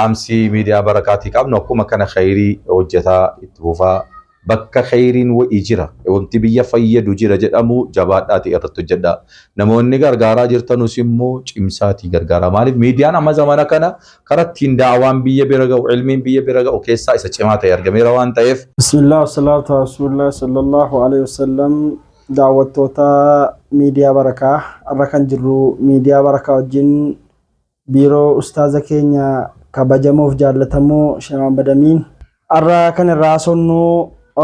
Dhaamsi miidiyaa barakaatii qabnu akkuma kana khayrii hojjetaa itti fufaa bakka khayriin wa'ii jira wanti biyya fayyadu jira jedhamu jabaadhaatii irratti hojjedhaa. Namoonni gargaaraa jirtanus immoo cimsaatii gargaaraa. Maaliif miidiyaan amma zamana kana karaa ittiin da'awaan biyya bira ga'u ilmiin biyya bira ga'u keessaa isa cimaa ta'e argameera waan ta'eef. Bismillah wasalaatu ala rasuulillah sallallahu alaihi wasallam. Daawwattoota miidiyaa barakaa irra kan jirru miidiyaa barakaa wajjin biiroo ustaaza keenya kabajamoof jaallatamoo Sheekh Muhammad Amiin. Har'a kan irraa haasofnu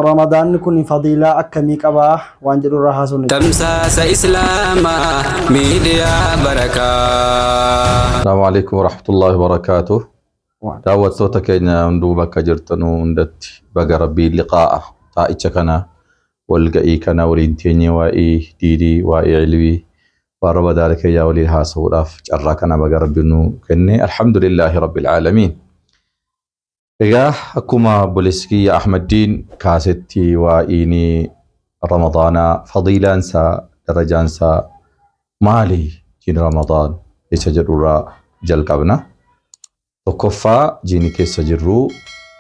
Ramadaanni kun fadiilaa akkamii qaba waan jedhu irraa haasofna. Tamsaasa Islaamaa Miidiyaa Barakaa. Asalaamu alaikum warahmatullahi wabarakaatuh. Daawwattoota keenya hunduu bakka jirtanuu hundatti baga rabbiin liqaa'a taa'icha kana walga'ii kana waliin teenyee waa'ee diinii waa'ee ilmii waan ramadaana keenyaa waliin haasa'uudhaaf carraa kana baga rabbiin nu kenne alhamdulillaahi rabbil aalamiin. Egaa akkuma obboleessi kiyya Ahmaddiin kaasetti waa'een ramadaanaa fadiilaan isaa darajaan isaa maali jiin ramadaan isa jedhurraa jalqabna. Tokkoffaa jiini keessa jirru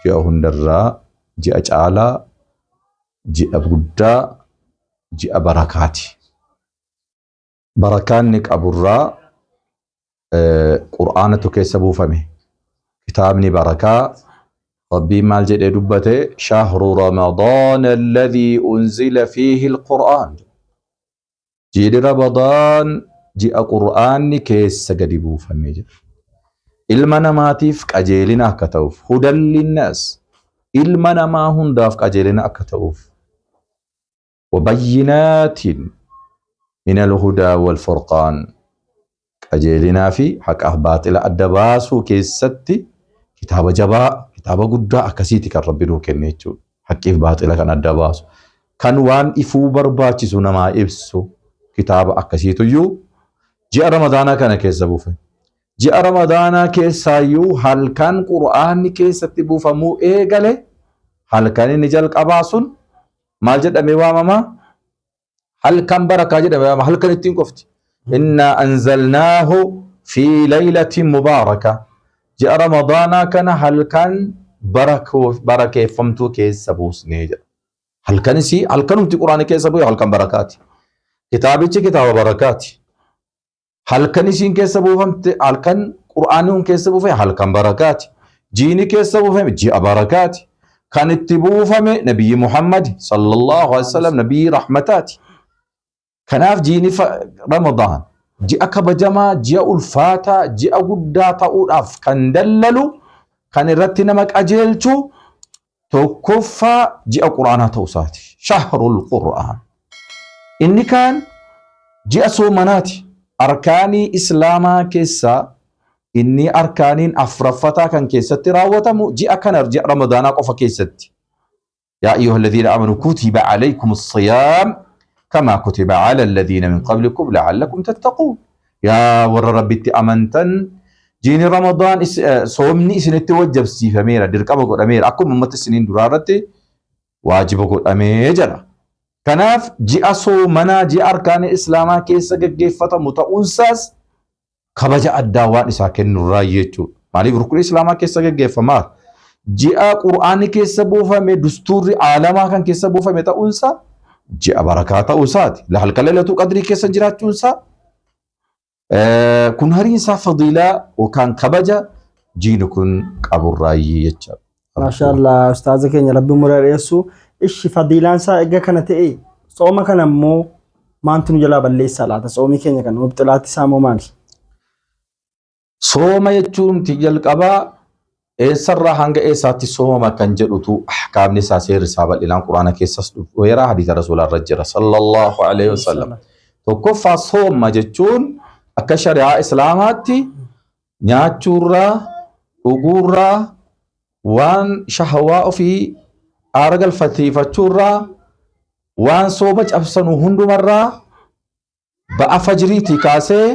ji'a hundarraa ji'a caalaa ji'a guddaa ji'a barakaati. Barakaa inni qaburraa Qur'aanatu keessa buufame. Kitaabni barakaa Rabbiin maal jedhee dubbate? Shahru Ramadaana alladhii unzila fiihi alqur'aan. Ji'i Ramadaan ji'a Qur'aanni keessa gadi buufame jedha. Ilma namaatiif qajeelina akka ta'uuf hudan linnaas ilma namaa hundaaf qajeelina akka ta'uuf wabayyinaatiin minal hudaa wal furqaan qajeelinaa fi haqaaf baaxila adda baasuu keessatti kitaaba jabaa kitaaba guddaa akkasiiti kan rabbi nuu kenne jechuudha. Haqqiif baaxila kan adda baasu kan waan ifuu barbaachisu namaa ibsu kitaaba akkasiituyyuu ji'a ramadaanaa kana keessa buufe. Ji'a ramadaanaa keessaayyuu halkan qur'aanni keessatti buufamuu eegale halkan inni jalqabaa sun maal jedhamee waamama? Halkan barakaa jedhamee waamama. Halkan ittiin qofti. Innaa anzalnaahu fi laylatin mubaaraka. Ji'a ramadaanaa kana halkan barakeeffamtuu keessa buusnee jedha. Halkanis halkanumti quraana keessa bu'e halkan barakaati. Kitaabichi kitaaba barakaati. Halkan isiin keessa buufamte halkan qur'aanni kun keessa buufame halkan barakaati. Jiini keessa buufame ji'a barakaati. Kan itti buufame nabiyyi Muhammad sallallahu alaihi wasallam nabiyyi rahmataati. Kanaaf jiini Ramadaan ji'a kabajamaa, ji'a ulfaataa, ji'a guddaa ta'uudhaaf kan dallalu, kan irratti nama qajeelchu tokkoffaa ji'a Qur'aanaa ta'uu isaati. Shahrul Qur'aan. Inni kaan ji'a soomanaati. Arkaanii Islaamaa keessaa inni arkaaniin afraffataa kan keessatti raawwatamu ji'a kana ji'a Ramadaanaa qofa keessatti. Yaa ayyuha alladhiina amanu kutiba alaykum as-siyaam kama kutiba ala alladhiina min qablikum la'allakum tattaquun. Yaa warra Rabbitti amantan jiini Ramadaan soomni isinitti wajjabsiifameera dirqama godhameera akkuma ummata isiniin duraa irratti waajiba godhamee jedha. Kanaaf ji'a soomanaa ji'a arkaanii Islaamaa keessa gaggeeffatamu ta'uunsaas kabaja addaa waan isaa kennurraa jechuudha. Maaliif rukni Islaamaa keessa gaggeeffamaa? Ji'a Qur'aanni keessa buufame dustuurri aalamaa kan keessa buufame ta'uunsaa ji'a barakaa ta'uu isaati. Halkan Laylatul Qadrii keessa jiraachuunsaa kun hariinsaa fadiilaa yookaan kabaja jiini kun qaburraayyii jecha. Maashaallah ustaaza keenya rabbi umurii dheessu. Ishi fadiilaan isaa egaa kana ta'e tsooma kana immoo maantu nu jalaa balleessaa laata? Tsoomii keenya kana mubxilaatti isaa immoo maali? Sooma jechuun jalqabaa eessarraa hanga eessaatti soomama kan jedhutu ahkaamni isaa seerri isaa bal'inaan quraana keessas dhufeera hadiisa rasuulaa irra jira sallallahu alaihi wasallam. Tokkoffaa sooma jechuun akka shari'aa islaamaatti nyaachuurraa dhuguurraa waan shahawaa ofii aara galfatiifachuurraa waan sooma cabsanu hundumarraa ba'a fajriitii kaasee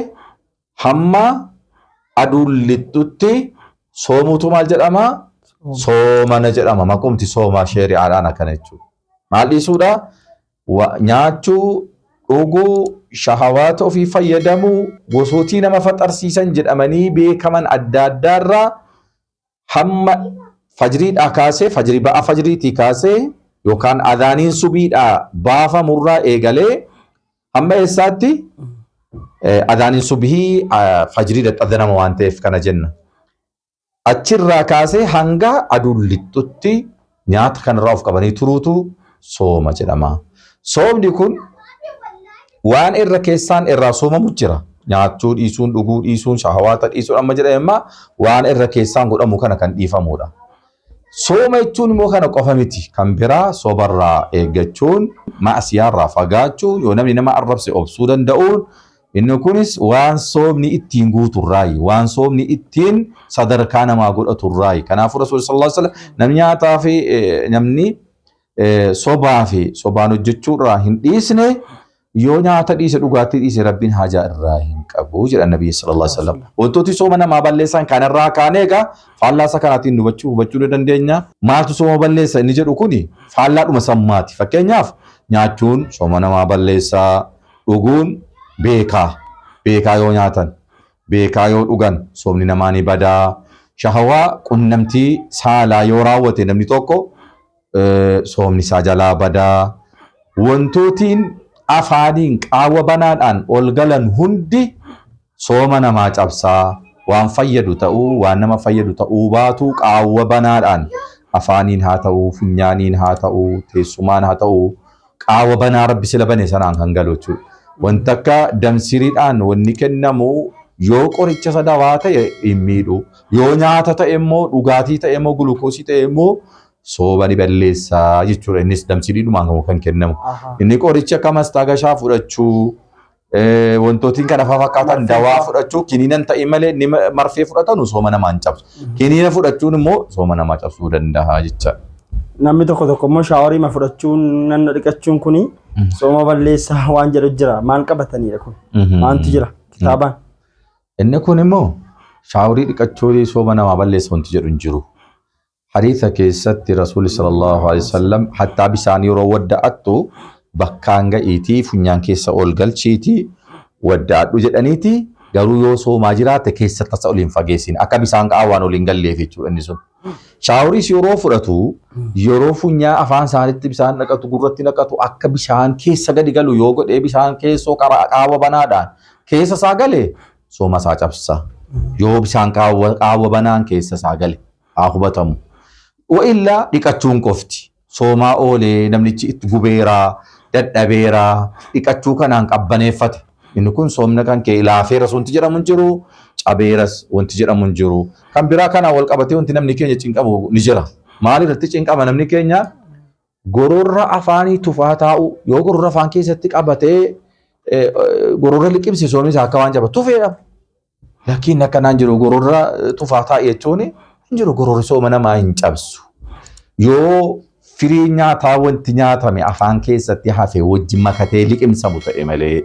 hamma aduun lixxutti soomuutu maal jedhama? Soomana jedhama. Maqumti soomaa sheeri'aadhaan akkana jechuudha. Maal dhiisuudha? Nyaachuu, dhuguu, shahawaata ofii fayyadamuu, gosootii nama faxarsiisan jedhamanii beekaman adda addaarraa Hamma fajriidhaa kaasee fajrii ba'a fajriitii kaasee yookaan adhaaniin subiidhaa baafamurraa eegalee hamma eessaatti adhaaniin subihii fajrii dadhadanama waan ta'eef kana jenna. Achirraa kaasee hanga aduun lixxutti nyaata kanarraa of qabanii turuutu sooma jedhama. Soomni kun waan irra keessaan irraa soomamu jira. Nyaachuu dhiisuun, dhuguu dhiisuun, shahawaata dhiisuun amma jedhame immoo waan irra keessaan godhamu kana kan dhiifamudha. Sooma jechuun immoo kana qofa miti. Kan biraa sobarraa eeggachuun, ma'asiyaarraa fagaachuun, yoo namni nama arrabse obsuu danda'uun, inni kunis waan soomni ittiin guuturraayi, waan soomni ittiin sadarkaa namaa godhaturraayi. Kanaafuu Rasuulli sallallahu alaihi wasallam namni nyaataa fi namni sobaa fi sobaan hojjechuurraa hin dhiisne yoo nyaata dhiise dhugaatii dhiise Rabbiin haajaa irraa hin qabu jedha Nabii sallallahu alaihi wasallam. Wantooti sooma namaa balleessan kanarraa kaanee egaa faallaa isa kanaatiin hubachuu ni dandeenya. Maaltu sooma balleessa inni jedhu kuni faallaadhuma sammaati. Fakkeenyaaf nyaachuun sooma namaa balleessaa, dhuguun beekaa beekaa yoo nyaatan beekaa yoo dhugan soomni namaa ni badaa. Shahawaa qunnamtii saalaa yoo raawwate namni tokko soomni isaa jalaa badaa. Wantootiin afaaniin qaawwa banaadhaan ol galan hundi sooma namaa cabsaa. Waan fayyadu ta'uu waan nama fayyadu ta'uu baatu qaawwa banaadhaan afaaniin haa ta'uu, funyaaniin haa ta'uu, teessumaan haa ta'uu qaawwa banaa Rabbi sila bane sanaan kan galu jechuudha. Wanta akka damsiriidhaan wanni kennamu yoo qoricha isa dawaa ta'e hin miidhu. Yoo nyaata ta'e immoo dhugaatii ta'e immoo gulukoosii ta'e immoo sooba ni balleessa jechuudha. Innis damsiriidhumaan kan kennamu. Inni qoricha akka mastaagashaa fudhachuu, wantootiin kana fa'aa fakkaatan dawaa fudhachuu kiniinan ta'e malee inni marfee fudhatanu sooma namaa hin cabsu. Kiniina fudhachuun immoo sooma namaa cabsuu danda'a jecha. Namni tokko tokko immoo shaaworii ma fudhachuun nanna dhiqachuun kuni sooma balleessaa waan jedhu jira. Maal qabatanidha kun? Maaltu jira kitaabaan? Inni kun immoo shaaworii dhiqachuun sooma namaa balleessa wanti jedhu hin jiru. Hadiisa keessatti Rasuulli sallallahu alaihi wasallam hattaa bishaan yeroo wadda'attu bakkaan ga'iitii funyaan keessa ol galchiitii wadda'adhu jedhaniiti garuu yoo soomaa jiraate keessa tasa ol hin fageessin akka bishaan qaawwaan ol hin galleef jechuudha inni sun. Shaaworiis yeroo fudhatu yeroo funyaa afaan isaanitti bishaan naqatu gurratti naqatu akka bishaan keessa gadi galu yoo godhee bishaan keessoo qaawwa banaadhaan keessa isaa gale sooma isaa cabsa. Yoo bishaan qaawwa banaan keessa isaa gale. Haa hubatamu. Wa illaa dhiqachuun qofti soomaa oolee namnichi itti gubeeraa, dadhabeeraa, dhiqachuu kanaan qabbaneeffate. Inni kun soomna kan kee laafeeras wanti jedhamu hin jiru, cabeeras wanti jedhamu hin jiru. Kan biraa kanaan wal qabatee wanti namni keenya cinqamu ni jira. Maal irratti cinqama namni keenya? Gororra afaanii tufaa taa'u yoo gororra afaan keessatti qabatee gororra liqimse soomni isaa akka waan caba tufeedha. Lakkiin akkanaan jiru gororra tufaa taa'e jechuun hin jiru gororri sooma namaa hin cabsu. Yoo firii nyaataa wanti nyaatame afaan keessatti hafe wajjin makatee liqimsamu ta'e malee.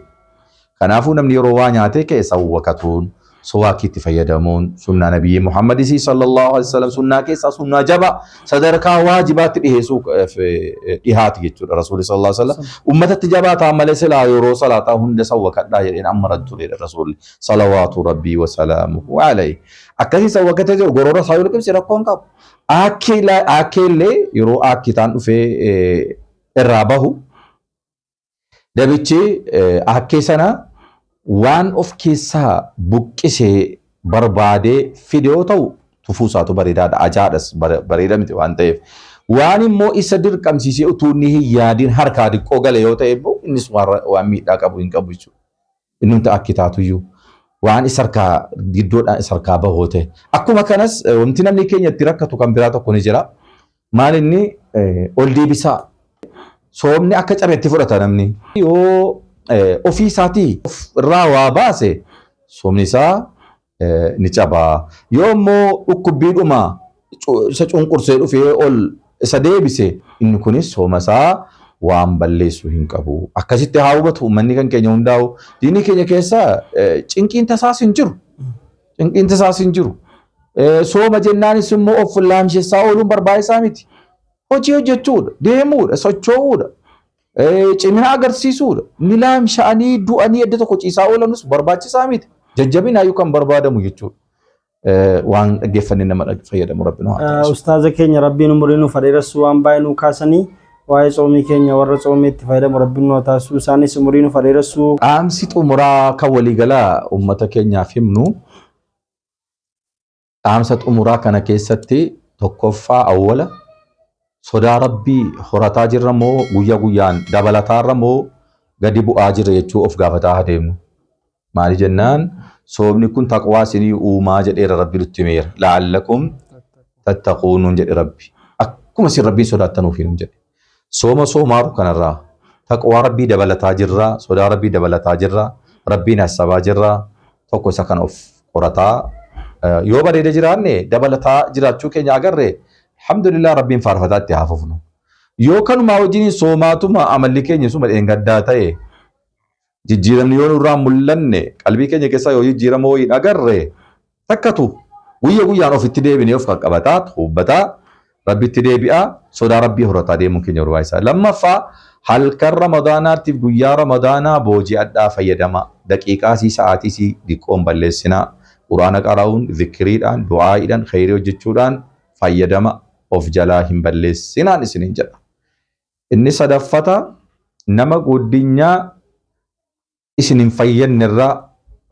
Kanaafuu namni yeroo waa nyaatee ka'e sawwakatuun, sowaakiitti fayyadamuun sunnaa Nabiyyi Muhammadisi sallallahu alaihi wasallam sunnaa keessaa sunnaa jabaa sadarkaa waajibaatti dhiheessuu dhihaati jechuudha Rasuulli sallallahu alaihi wasallam. Ummatatti jabaa ta'an malee silaa yeroo salaataa hunda sawwakadhaa jedheen ammaran turedha Rasuulli salawaatu rabbii wa salaamuhu alayhi. Akkasii sawwakatee jiru gorora isaa yoo liqimse rakkoo hin qabu. Aakkee illee yeroo aakkitaan dhufee irraa bahu Dabichi aakkee sana waan of keessaa buqqisee barbaadee fide yoo ta'u tufuu isaatu bareedaadha. Ajaadhas bareeda miti waan ta'eef. Waan immoo isa dirqamsiisee utuu inni hin yaadin harkaa diqqoo gale yoo ta'e immoo innis waan miidhaa qabu hin qabu jechuudha. Innumti akki taatuyyuu waan isa harkaa giddoodhaan isa harkaa bahoo ta'e. Akkuma kanas wanti namni keenya itti rakkatu kan biraa tokko ni jira. Maal inni ol deebisaa. Soomni akka cabetti fudhata namni. Yoo ofii isaatii of irraa waa baase soomni isaa ni caba. Yoo immoo dhukkubbiidhuma isa cunqursee dhufee ol isa deebise inni kunis sooma isaa waan balleessu hin qabu. Akkasitti haa hubatu uummanni kan keenya hundaa'u. Diinii keenya keessa cinqiin tasaas hin jiru. Cinqiin tasaas hin jiru. Sooma jennaanis immoo of laamshessaa ooluun barbaachisaa miti. Hojii hojjechuudha, deemuudha, socho'uudha, cimina agarsiisuudha. Ni laamsha'anii du'anii edda tokko ciisaa oolanus barbaachisaa miti. Jajjabinaayyuu kan barbaadamu jechuudha. Waan dhaggeeffanne nama fayyadamu Rabbi nu haa taasisu. Ustaaza keenya Rabbiin umurii nuuf haa dheeressu waan baay'ee nuu kaasanii waa'ee tsoomii keenya warra tsoomii itti fayyadamu Rabbiin nu haa taasisu isaanis umurii nuuf haa dheeressu. Dhaamsi xumuraa kan waliigalaa uummata keenyaaf himnu dhaamsa xumuraa kana keessatti tokkoffaa awwala sodaa Rabbii horataa jirra moo guyya guyyaan dabalataarra moo gadi bu'aa jirra jechuu of gaafataa haa deemnu. Maali jennaan soomni kun taqwaa isinii uumaa jedheera Rabbi nutti himeera. La'allakum tattaquun nuun jedhe Rabbi. Akkuma isin Rabbiin sodaattanuuf nuun jedhe. Sooma soomaaru kanarraa taqwaa Rabbii dabalataa jirra, sodaa Rabbii dabalataa jirra, Rabbiin hassabaa jirra. Tokko isa kana of qorataa yoo bareeda jiraanne dabalataa jiraachuu keenya agarre alhamdulillah Rabbiin faarfataa itti haa fufnu. Yoo kanumaa wajjiniin soomaatuma amalli keenya suma dheengaddaa ta'e jijjiiramni yoo nurraa mul'anne qalbii keenya keessaa yoo jijjiirama wayii hin agarre takkatu guyya guyyaan ofitti deebinee of qaqqabataa tuubbataa Rabbitti deebi'aa sodaa Rabbii horataa deemuun keenya barbaachisaa. Lammaffaa halkan Ramadaanaattiif guyyaa Ramadaanaa booji'adhaa fayyadamaa. Daqiiqaasii sa'aatiisii diqqoon balleessinaa. Qur'aana qara'uun, zikiriidhaan, du'aa'iidhaan, kheyrii hojjechuudhaan fayyadama of jalaa hin balleessinaan isiniin jedha. Inni sadaffata nama guddinyaa isin hin fayyadne irraa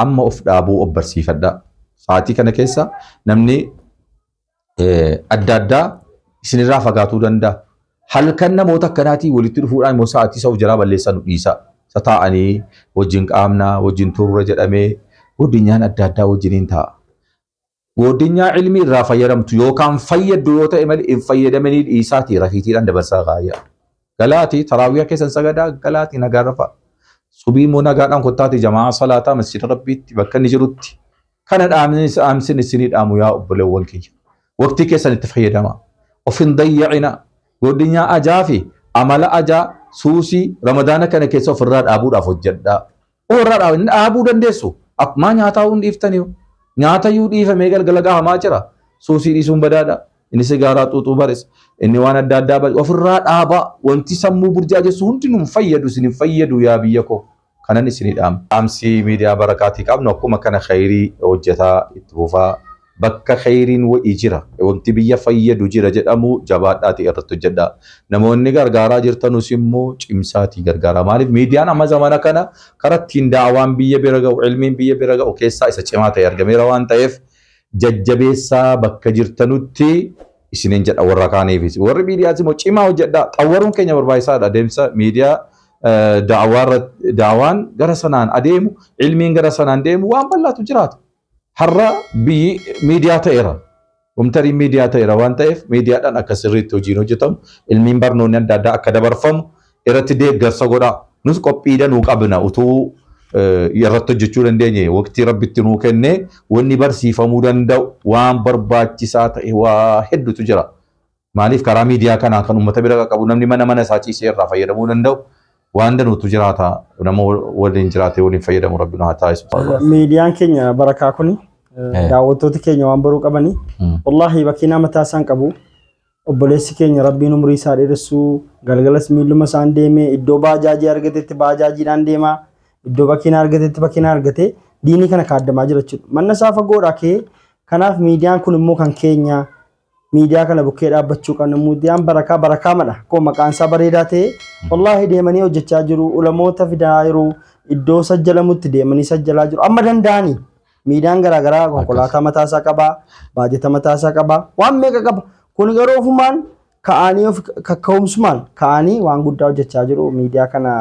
amma of dhaabuu of barsiifadhaa. Sa'aatii kana keessa namni adda addaa isinirraa fagaatuu danda'a. Halkan namoota akkanaatii walitti dhufuudhaan immoo sa'aatii isa of jalaa balleessan dhiisa. Isa taa'anii wajjin qaamnaa, wajjin turra jedhamee guddinyaan adda addaa wajjiniin taa'a. Gooddinyaa ilmii irraa fayyadamtu yookaan fayyaddu yoo ta'e malee hin fayyadamanii dhiisaatii rafiitiidhaan dabarsaa gaayyaa. Galaatii taraawiyaa keessan sagadaa galaatii nagaa rafaa. Subii immoo nagaadhaan kottaatii jamaa salaataa masjida rabbiitti bakka inni jirutti. Kana dhaamsin isinii dhaamu yaa obboleewwan kiyya. Waqtii keessan itti fayyadamaa. Of hin dayya'ina. Gooddinyaa ajaa fi amala ajaa suusii ramadaana kana keessa ofirraa dhaabuudhaaf hojjedhaa. Ofirraa dhaabu hin dhaabuu dandeessu. Akkumaa nyaataa hin dhiiftanii. Nyaata iyyuu dhiifamee galgala gahamaa jira. Suusii dhiisuun badaadha. Inni sigaaraa xuuxuu bares. Inni waan adda addaa bares. Ofirraa dhaabaa. Wanti sammuu burjaajessu hundinuu hin fayyadu isin hin fayyadu yaa biyya koo. Kanan isinii dhaama. Dhaamsi miidiyaa barakaatii qabnu akkuma kana khayrii hojjetaa itti fufaa. Bakka khayriin wa'ii jira, wanti biyya fayyadu jira jedhamu jabaadhaatii irratti hojjedhaa. Namoonni gargaaraa jirtanus immoo cimsaatii gargaaraa. Maaliif miidiyaan amma zamana kana karaa ittiin da'awaan biyya bira ga'u, ilmiin biyya bira ga'u keessaa isa cimaa ta'e argameera waan ta'eef jajjabeessaa bakka jirtanutti isiniin jedha warra kaaniifis. Warri miidiyaas immoo cimaa hojjedhaa. Xawwaruun keenya barbaachisaadha. Adeemsa miidiyaa da'awaan gara sanaan adeemu, ilmiin gara sanaan deemu waan bal'aatu jiraata. Har'a biyyi miidiyaa ta'eera. Kompiitariin miidiyaa ta'eera waan ta'eef miidiyaadhaan akka sirriitti hojiin hojjetamu, ilmiin barnoonni adda addaa akka dabarfamu irratti deeggarsa godhaa. Nus qophii danuu qabna utuu irratti hojjechuu dandeenye waqtii rabbitti nuu kennee wanni barsiifamuu danda'u waan barbaachisaa ta'e waa hedduutu jira. Maaliif karaa miidiyaa kanaa kan uummata bira qaqqabu namni mana mana isaa ciisee irraa fayyadamuu danda'u waan danuutu jiraata. Nama waliin jiraatee waliin fayyadamu rabbi nu haa taasisu. Miidiyaan keenya barakaa kuni daawwattooti keenya waan baruu qabani. Wallaahi bakiinaa mataa isaan qabu. Obboleessi keenya rabbiin umurii isaa dheeressuu galgalas miilluma isaan deemee iddoo baajaajii argatetti baajaajiidhaan deema. Iddoo bakiinaa argatetti bakiinaa argatee diinii kana kaaddamaa jira jechuudha. Manna isaa fagoodha kee kanaaf miidiyaan kun immoo kan keenya miidiyaa kana bukkee dhaabbachuu qabna. Miidiyaan barakaa barakaa madha. Akkuma maqaan isaa bareedaa ta'e wallaahi deemanii hojjechaa jiru. Ulamoota fidaa jiru. Iddoo sajjalamutti deemanii sajjalaa jiru. Amma danda'anii miidiyaan garaagaraa konkolaataa mataa isaa qaba. Baajata mataa isaa qaba. Waan meeqa qaba. Kun garuu ofumaan ka'anii of kakka'umsumaan ka'anii waan guddaa hojjechaa jiru. Miidiyaa kana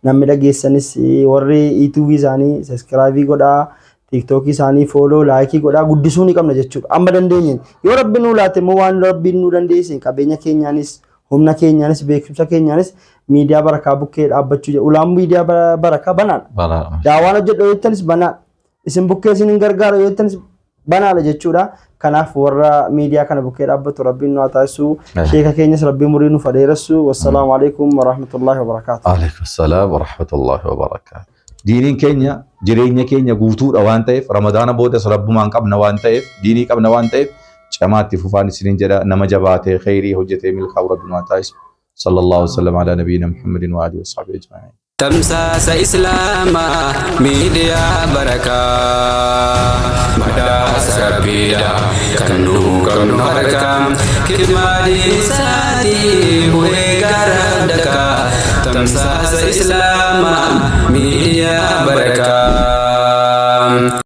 namni dhageessanis warri YouTube isaanii sabiskiraabii godhaa. TikTok isaanii follow like godhaa guddisuu ni qabna jechuudha. Amma dandeenyeen yoo rabbi nuu laate immoo waan rabbiin nuu dandeesseen qabeenya keenyaanis humna keenyaanis beekumsa keenyaanis miidiyaa barakaa bukkee dhaabbachuu jedhu. Ulaan miidiyaa barakaa banaadha. Banaadha. Daawaan hojjedhu yoo jettanis banaadha. Isin bukkee isin hin gargaaru yoo jettanis banaadha jechuudha. Kanaaf warra miidiyaa kana bukkee dhaabbatu rabbiin nu haa taasisu. Sheeka keenyas rabbiin umurii nuuf haa dheeressu. Wassalaamu alaikum warahmatullaahi wabarakaatuh. Alaikum salaam wa rahmatullahi wa barakaatuh. Diiniin keenya jireenya keenya guutuudha waan ta'eef Ramadaana boodas Rabbumaan qabna waan ta'eef diinii qabna waan ta'eef camaa itti fufaan isiniin jedha nama jabaatee kheyrii hojjetee milkaa'u Rabbi nu haa taasisu. Sallallahu wasallam ala nabiyina Muhammadin wa alihi wa sahbihi ajma'in. Tamsaasa Islaamaa miidiyaa barakaa. Badhaasa Rabbiidha kan nu qabnu harkaa. Kidmaadii isaatii bu'ee gara dakaa. Tamsaasa Islaamaa miidiyaa.